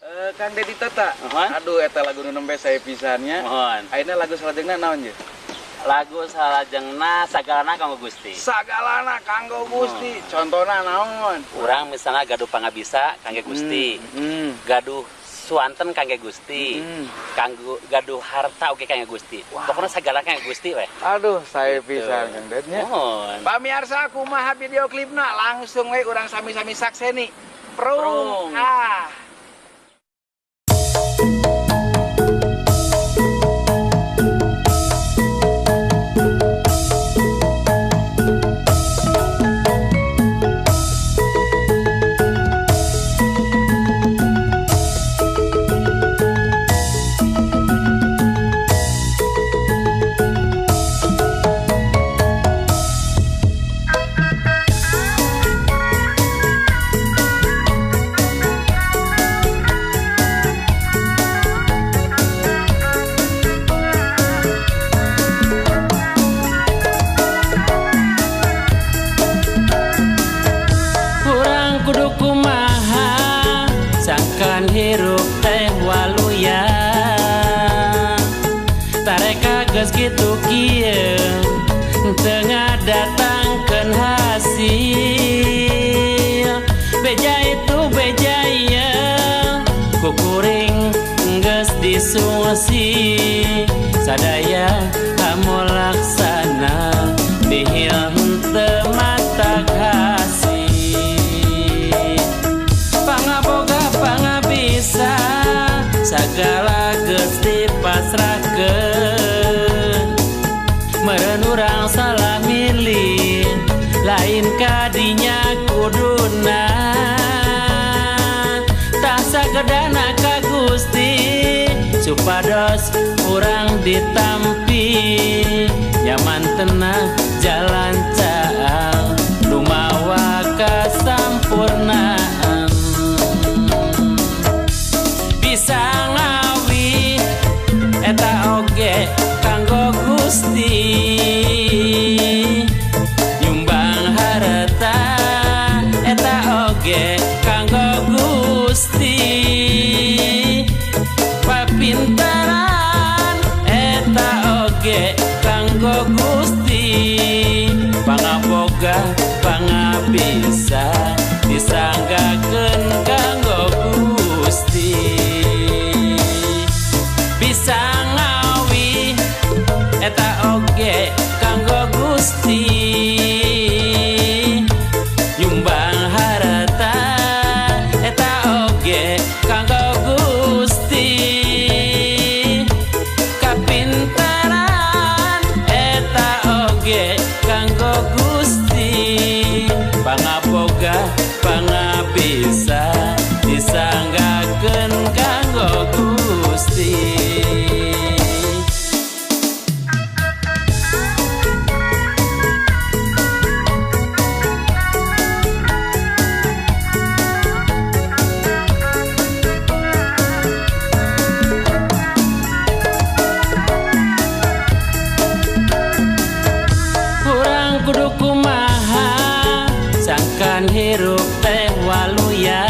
Kang Dedi Tata. Aduh eta lagu nu nembe saya pisannya. Mohon. Ayeuna lagu salajengna naon ye? Lagu salajengna sagalana kanggo Gusti. Sagalana kanggo Gusti. Contona naon? Urang misalnya gaduh pangabisa kangge Gusti. Gaduh suanten kangge Gusti. Kanggo gaduh harta oge kangge Gusti. Wow. Pokoknya sagala kangge Gusti weh. Aduh, saya pisan Kang Dednya. Mohon. Pamiarsa kumaha video klipna langsung we urang sami-sami sakseni. Prung. Prung. Ah. Sangkan hirup teh waluya tareka geus kitu kieu teu ngadatangkeun hasil beja itu beja ieu kukuring geus disungsi sadaya hamu laksana bihil henteu matak hasil sagala geus dipasrahkeun meureun urang salah milih lain kadinya kuduna tah sagedana ka Gusti supados urang ditampi nyaman tenang jalan caang lumawa kasampurnaan bisa ngawi eta oge kanggo Gusti nyumbang harta eta oge kanggo Gusti papintaran eta oge kanggo Gusti pangaboga pangabisa disanggakeun kanggo Gusti bisa ngawi eta oge kanggo Gusti nyumbang harta eta oge kanggo Gusti kapintaran eta oge kanggo Gusti pangaboga pangabisa disanggakeun kanggo Gusti. Urang kudu kumaha sangkan hirup teh waluya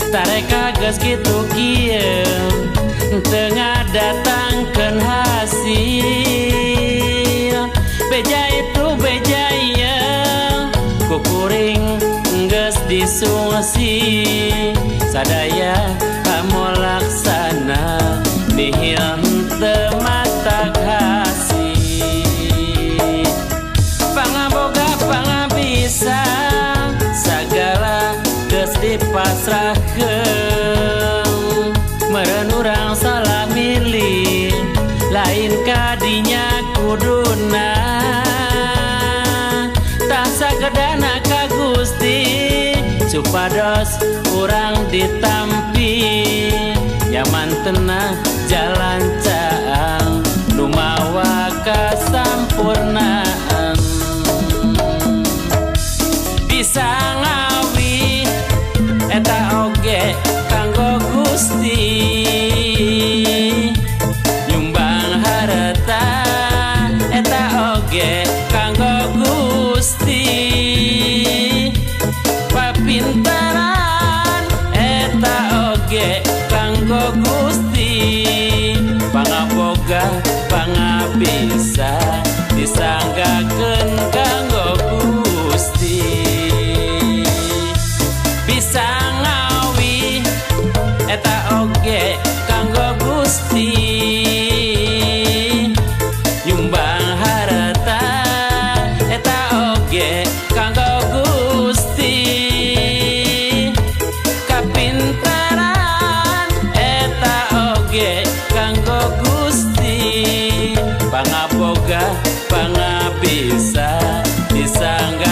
tareka geus kitu kieu teu ngadatangkeun hasil beja itu beja ieu kukuring geus disungsi sadaya hamu laksana bihil henteu matak hasil pangaboga pangabisa sagala geus dipasrahkeun meureun urang salah milih lain kadinya kuduna tah sagedana ka Gusti supados urang ditampi nyaman tenang jalan caang lumawa kasampurnaan bisa ngawi eta oge kanggo Gusti nyumbang harta eta oge kanggo Gusti papintaran eta Boga pangabisa disangga.